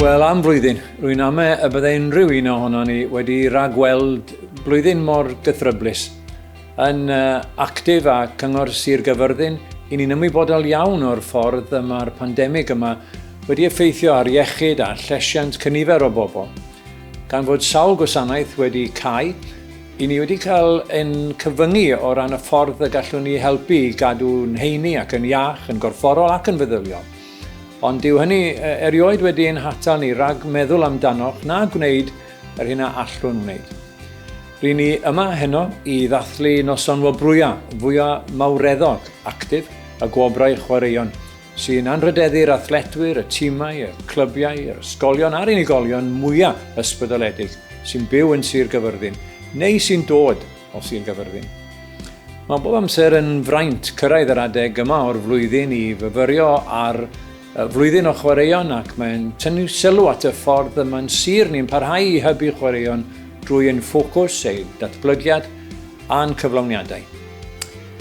Wel, am flwyddyn. Rwy'n ame y byddai unrhyw un ohono ni wedi ragweld blwyddyn mor gythryblus. Yn uh, actif a Cyngor Sir Gyfyrddin, i ni'n ymwybodol iawn o'r ffordd y mae'r pandemig yma wedi effeithio ar iechyd a llesiant cynifer o bobl. Gan fod sawl gwasanaeth wedi cau, i ni wedi cael ein cyfyngu o ran y ffordd y gallwn ni helpu i gadw'n heini ac yn iach, yn gorfforol ac yn feddyliol. Ond dyw hynny erioed wedi ein hatal ni rhag meddwl amdanoch na gwneud yr hyn a allwn wneud. Ry'n ni yma heno i ddathlu noson wobrwya fwya mawreddog actif y gwobrau chwaraeon sy'n anrhydeddu'r athletwyr, y timau, y clybiau, yr ysgolion a'r unigolion mwya ysbrydoledig sy'n byw yn Sir Gyfyrddin neu sy'n dod o Sir Gyfyrddin. Mae bob amser yn fraint cyrraedd yr adeg yma o'r flwyddyn i fyfyrio ar flwyddyn o chwaraeon ac mae'n tynnu sylw at y ffordd y mae'n sir ni'n parhau i hybu chwaraeon drwy ein ffocws, ein datblygiad a'n cyflawniadau.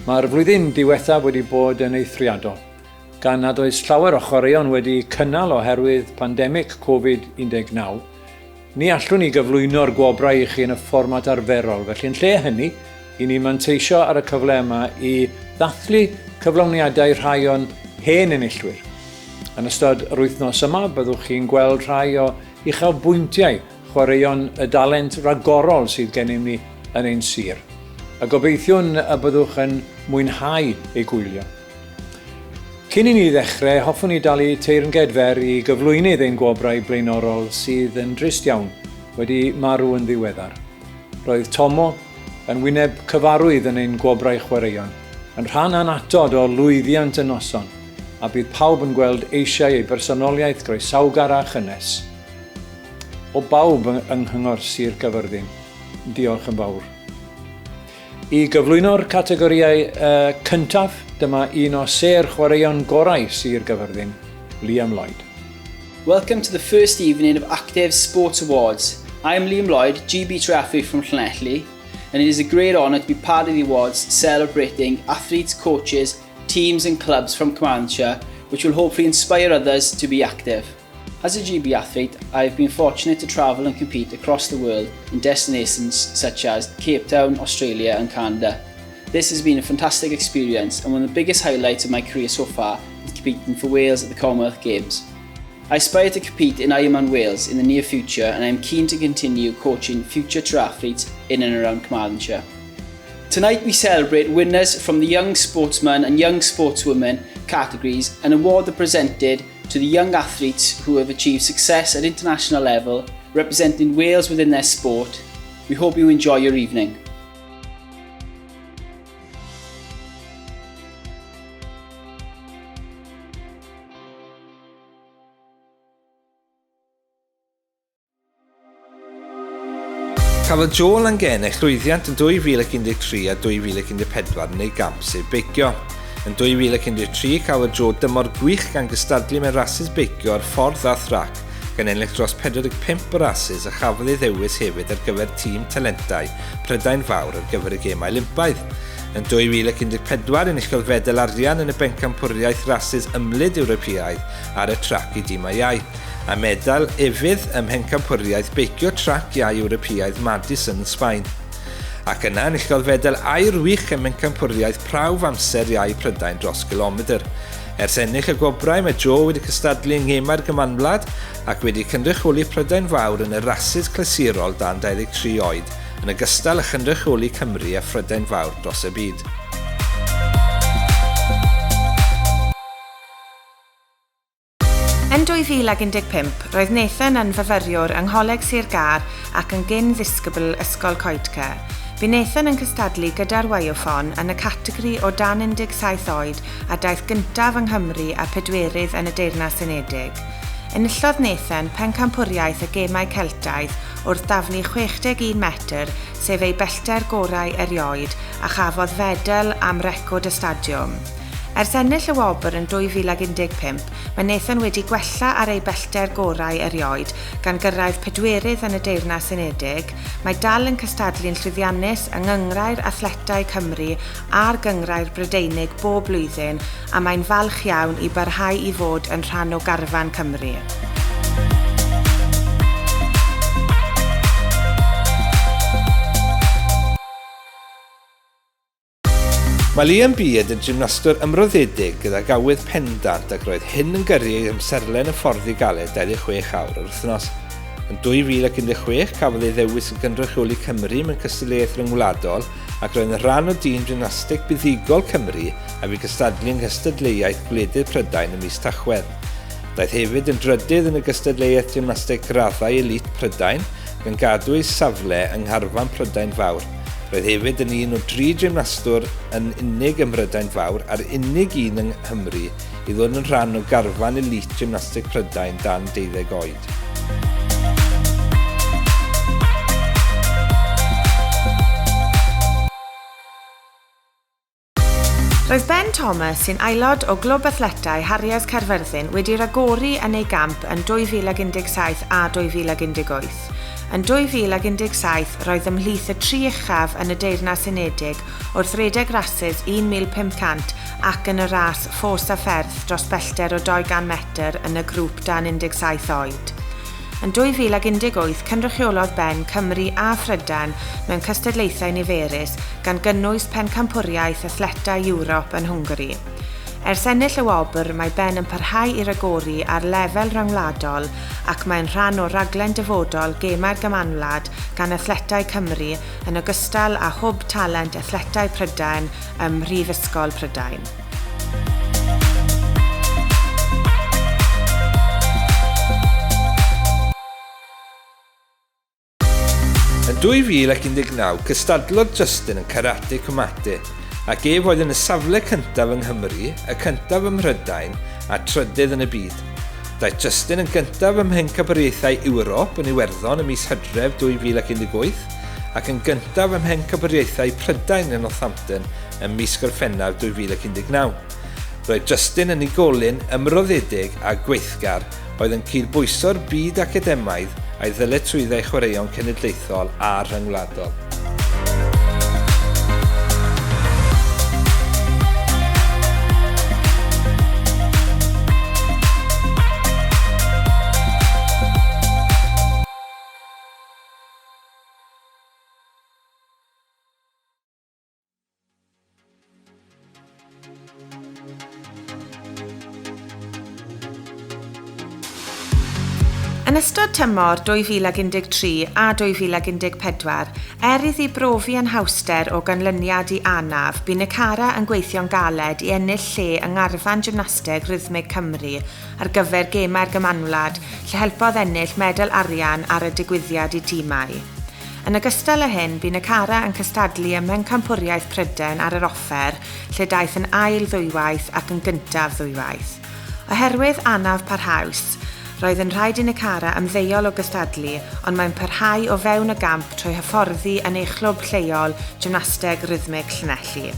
Mae'r flwyddyn diwethaf wedi bod yn eithriadol, gan nad oes llawer o chwaraeon wedi cynnal oherwydd pandemig Covid-19. Ni allwn ni gyflwyno'r gwobrau i chi yn y fformat arferol, felly yn lle hynny, i ni manteisio ar y cyfle yma i ddathlu cyflawniadau rhai o'n hen enillwyr. Yn ystod yr wythnos yma, byddwch chi'n gweld rhai o uchafbwyntiau chwaraeon y dalent ragorol sydd gennym ni yn ein sir, a gobeithiwn y byddwch yn mwynhau eu gwylio. Cyn i ni ddechrau, hoffwn i dalu teyrnged fer i gyflwynydd ein gwobrau blaenorol sydd yn drist iawn wedi marw yn ddiweddar. Roedd Tomo yn wyneb cyfarwydd yn ein gwobrau chwaraeon, yn rhan annatod o lwyddiant y noson, a bydd pawb yn gweld eisiau ei bersonoliaeth groesawgar a chynnes. O bawb yng Nghyngor Sir Gaerfyrddin, diolch yn fawr. I gyflwyno'r categorïau uh, cyntaf, dyma un o sêr chwaraeon gorau Sir Gaerfyrddin, Liam Lloyd. Welcome to the first evening of Active Sports Awards. I am Liam Lloyd, GB Triathlete from Llanelli, and it is a great honour to be part of the awards celebrating athletes, coaches, teams and clubs from Carmarthenshire, which will hopefully inspire others to be active. As a GB athlete, I have been fortunate to travel and compete across the world in destinations such as Cape Town, Australia and Canada. This has been a fantastic experience and one of the biggest highlights of my career so far is competing for Wales at the Commonwealth Games. I aspire to compete in Ironman Wales in the near future and I am keen to continue coaching future triathletes in and around Carmarthenshire. Tonight we celebrate winners from the Young Sportsman and Young Sportswoman categories and award are presented to the young athletes who have achieved success at international level, representing Wales within their sport. We hope you enjoy your evening. Cafodd Joe Langennech llwyddiant yn 2013 a 2014 yn ei gamp sef beicio. Yn 2013 cafodd Joe dymor gwych gan gystadlu mewn rasys beicio ar ffordd a thrac, gan ennill dros 45 o rasys a chafodd ei ddewis hefyd ar gyfer tîm talentau Prydain Fawr ar gyfer y Gemau Olympaidd. Yn 2014 enillodd fedal arian yn y bencampwriaeth rasys ymlid Ewropeaidd ar y trac i dimau iau, a medal efydd ym Mhencampwriaeth Beicio Trac Iau Ewropeaidd Madison yn Sbaen. Ac yna enillodd fedal aur wych ym Mhencampwriaeth Prawf Amser Iau Prydain dros gilomedr. Ers ennill y gwobrau, mae Joe wedi cystadlu yng Ngemau'r Gymanwlad ac wedi cynrychioli Prydain Fawr yn y rasys clasurol dan 23 oed, yn ogystal â chynrychioli Cymru a Phrydain Fawr dros y byd. Yn 2015, roedd Nathan yn fyfyriwr yng Ngholeg Sir Gâr ac yn gyn-ddisgybl Ysgol Coedcae. Bu Nathan yn cystadlu gyda'r Wayophon yn y categori o dan 17 oed a daeth gyntaf yng Nghymru a pedwerydd yn y Deyrnas Unedig. Enillodd Nathan pencampwriaeth y Gemau Celtaidd wrth daflu 61 metr, sef ei bellter gorau erioed, a chafodd fedal am record y stadiwm. Ers ennill y wobr yn 2015, mae Nathan wedi gwella ar ei bellter gorau erioed, gan gyrraedd pedwerydd yn y Deyrnas Unedig. Mae dal yn cystadlu'n llwyddiannus yng Nghynghrair Athletau Cymru a'r Gynghrair Brydeinig bob blwyddyn, a mae'n falch iawn i barhau i fod yn rhan o garfan Cymru. Mae Liam Beard yn gymnastwr ymroddedig gydag awydd pendant ac roedd hyn yn gyrru ei amserlen hyfforddi galed 26 awr yr wythnos. Yn 2016 cafodd ei ddewis yn gynrychioli Cymru mewn cystadleuaeth ryngwladol ac roedd yn rhan o dîm gymnasteg buddugol Cymru a fu gystadlu yng nghystadleuaeth Gwledydd Prydain ym mis Tachwedd. Daeth hefyd yn drydydd yn y gystadleuaeth gymnasteg graddau elite Prydain gan gadw ei safle yng ngharfan Prydain Fawr. Roedd hefyd yn un o dri gymnastwr yn unig ym Mhrydain Fawr a'r unig un yng Nghymru i ddod yn rhan o garfan elite Gymnasteg Prydain dan deuddeg oed. Roedd Ben Thomas, sy'n aelod o Glwb Athletau Harriers Caerfyrddin, wedi rhagori yn ei gamp yn 2017 a 2018. Yn 2017, roedd ymhlith y tri uchaf yn y Deyrnas Unedig wrth redeg rasys 1,500 ac yn y ras ffos a pherth dros bellter o 200 metr yn y grŵp dan 17 oed. Yn 2018, cynrychiolodd Ben Cymru a Phrydain mewn cystadlaethau niferus, gan gynnwys Pencampwriaeth Athletau Ewrop yn Hwngari. Ers ennill y wobr, mae Ben yn parhau i ragori ar lefel ryngwladol ac mae'n rhan o raglen dyfodol Gemau'r Gymanwlad gan Athletau Cymru yn ogystal â Hwb Talent Athletau Prydain ym Mhrifysgol Prydain. Yn 2019, cystadlodd Justin yn Karate Kumite, ac ef oedd yn y safle cyntaf yng Nghymru, y cyntaf ym Mhrydain, a trydydd yn y byd. Daeth Justin yn gyntaf ym Mhencampwriaethau Ewrop yn Iwerddon ym mis Hydref 2018, ac yn gyntaf ym Mhencampwriaethau Prydain yn Northampton ym mis Gorffennaf 2019. Roedd Justin yn unigolyn ymroddedig a gweithgar oedd yn cydbwyso'r byd academaidd a'i ddyletswyddau chwaraeon cenedlaethol a rhyngwladol. Yn ystod tymor 2013 a 2014, er iddi brofi anhawster o ganlyniad i anaf, bu Nicara yn gweithio'n galed i ennill lle yng ngharfan Gymnasteg Rhythmig Cymru ar gyfer Gemau'r Gymanwlad, lle helpodd ennill medal arian ar y digwyddiad i timau. Yn ogystal â hyn, bu Nicara yn cystadlu ym Mhencampwriaeth Prydain ar yr offer, lle daeth yn ail ddwywaith ac yn gyntaf ddwywaith. Oherwydd anaf parhaus, roedd yn rhaid i Nicara ymddeol o gystadlu, ond mae'n parhau o fewn y gamp trwy hyfforddi yn ei chlwb lleol, Gymnasteg Rhythmig Llanelli.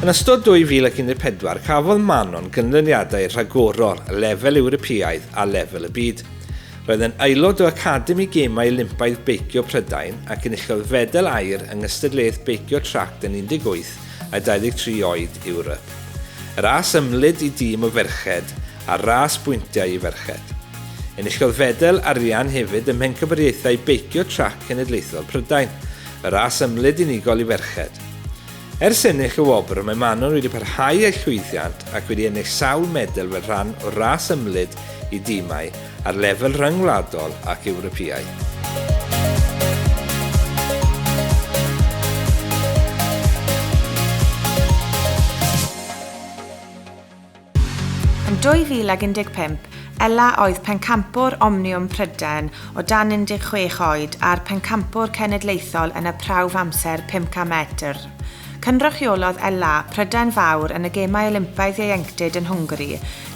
Yn ystod 2014, cafodd Manon gynlyniadau rhagorol lefel Ewropeaidd a lefel y byd. Roedd yn aelod o Academi Gemau Olympaidd Beicio Prydain ac enillodd fedal aur yng nghystadleuaeth beicio trac dan 18 a 23 oed Ewrop. Ras ymlid i dîm o ferched a ras bwyntiau i ferched. Enillodd fedal arian hefyd ym Mhencampwriaethau Beicio Trac Cenedlaethol Prydain, y ras ymlid unigol i ferched. Ers ennill y wobr, mae Manon wedi parhau ei llwyddiant ac wedi ennill sawl medal fel rhan o ras ymlid i dimau ar lefel rhyngwladol ac Ewropeaidd. Yn 2015, Ella oedd pencampwr Omniwm Prydain o dan 16 oed a'r pencampwr cenedlaethol yn y prawf amser 500 metr. Cynrychiolodd Ella Prydain Fawr yn y Gemau Olympaidd Ieuenctid yn Hwngari,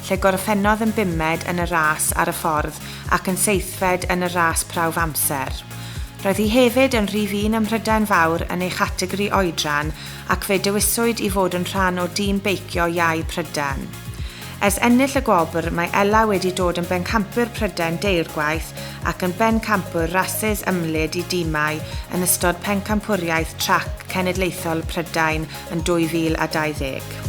lle gorffennodd yn bumed yn y ras ar y ffordd ac yn seithfed yn y ras prawf amser. Roedd hi hefyd yn rhif un ym Mhrydain Fawr yn ei chategori oedran ac fe dewiswyd i fod yn rhan o dîm beicio iau Prydain. Ers ennill y gwobr, mae Ella wedi dod yn bencampwr Prydain deirgwaith ac yn bencampwr rasys ymlid i dimau yn ystod Pencampwriaeth Trac Cenedlaethol Prydain yn 2020.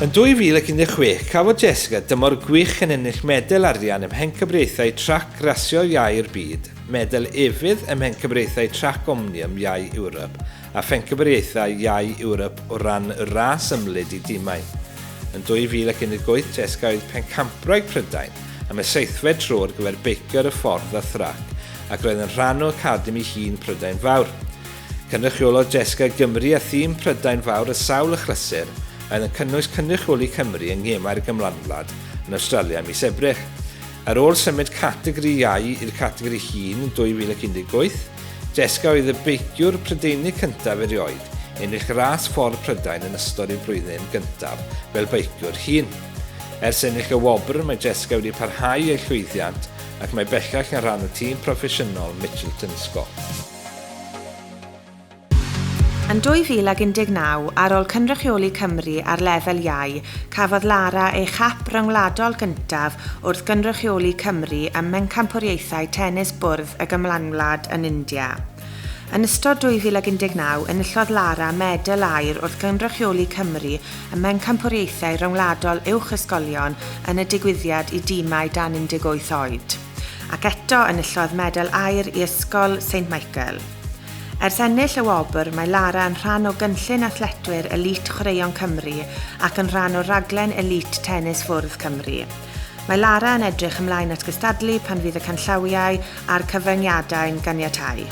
Yn 2016, cafodd Jessica dymor gwych yn ennill medel arian ym Mhencampwriaethau Trac Rasio Iau'r Byd, medel efydd ym Mhencampwriaethau Trac Omnium Iau Ewrop a Phencampwriaethau Iau Ewrop o ran y ras ymlid i dimau. Yn 2018, Jessica oedd pencampwraig Prydain am y seithfed tro ar gyfer beicio ar y ffordd a thrac ac roedd yn rhan o Academi Hŷn Prydain Fawr. Cynrychiolodd Jessica Gymru a thîm Prydain Fawr y sawl achlysur a oedd yn cynnwys cynrychioli Cymru yng Ngemau'r Gymanwlad yn Awstralia mis Ebrill. Ar ôl symud categori iau i'r categori hŷn yn 2018, Jessica oedd y beiciwr Prydeinig cyntaf erioed i ennill ras ffordd Prydain yn ystod ei blwyddyn gyntaf fel beiciwr hŷn. Ers ennill y wobr, mae Jessica wedi parhau ei llwyddiant ac mae bellach yn rhan o tîm proffesiynol Mitchelton Scott. Yn 2019, ar ôl cynrychioli Cymru ar lefel iau, cafodd Lara ei chap ryngwladol gyntaf wrth gynrychioli Cymru ym Mhencampwriaethau Tenis Bwrdd y Gymanwlad yn India. Yn ystod 2019, enillodd Lara medal aur wrth gynrychioli Cymru ym Mhencampwriaethau Rhyngwladol Uwch Ysgolion yn y digwyddiad i dimau dan 18 oed. Ac eto enillodd medal aur i Ysgol St Michael. Ers ennill y wobr, mae Lara yn rhan o gynllun athletwyr Elite Chwaraeon Cymru ac yn rhan o raglen Elite Tennis Fwrdd Cymru. Mae Lara yn edrych ymlaen at gystadlu pan fydd y canllawiau a'r cyfyngiadau'n ganiatáu.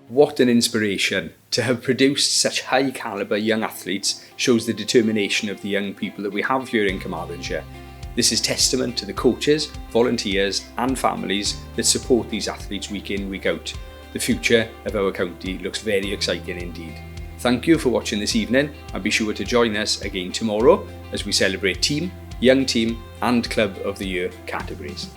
What an inspiration. To have produced such high caliber young athletes shows the determination of the young people that we have here in Carmarthenshire. This is testament to the coaches, volunteers and families that support these athletes week in, week out. The future of our county looks very exciting indeed. Thank you for watching this evening and be sure to join us again tomorrow as we celebrate Team, Young Team and Club of the Year categories.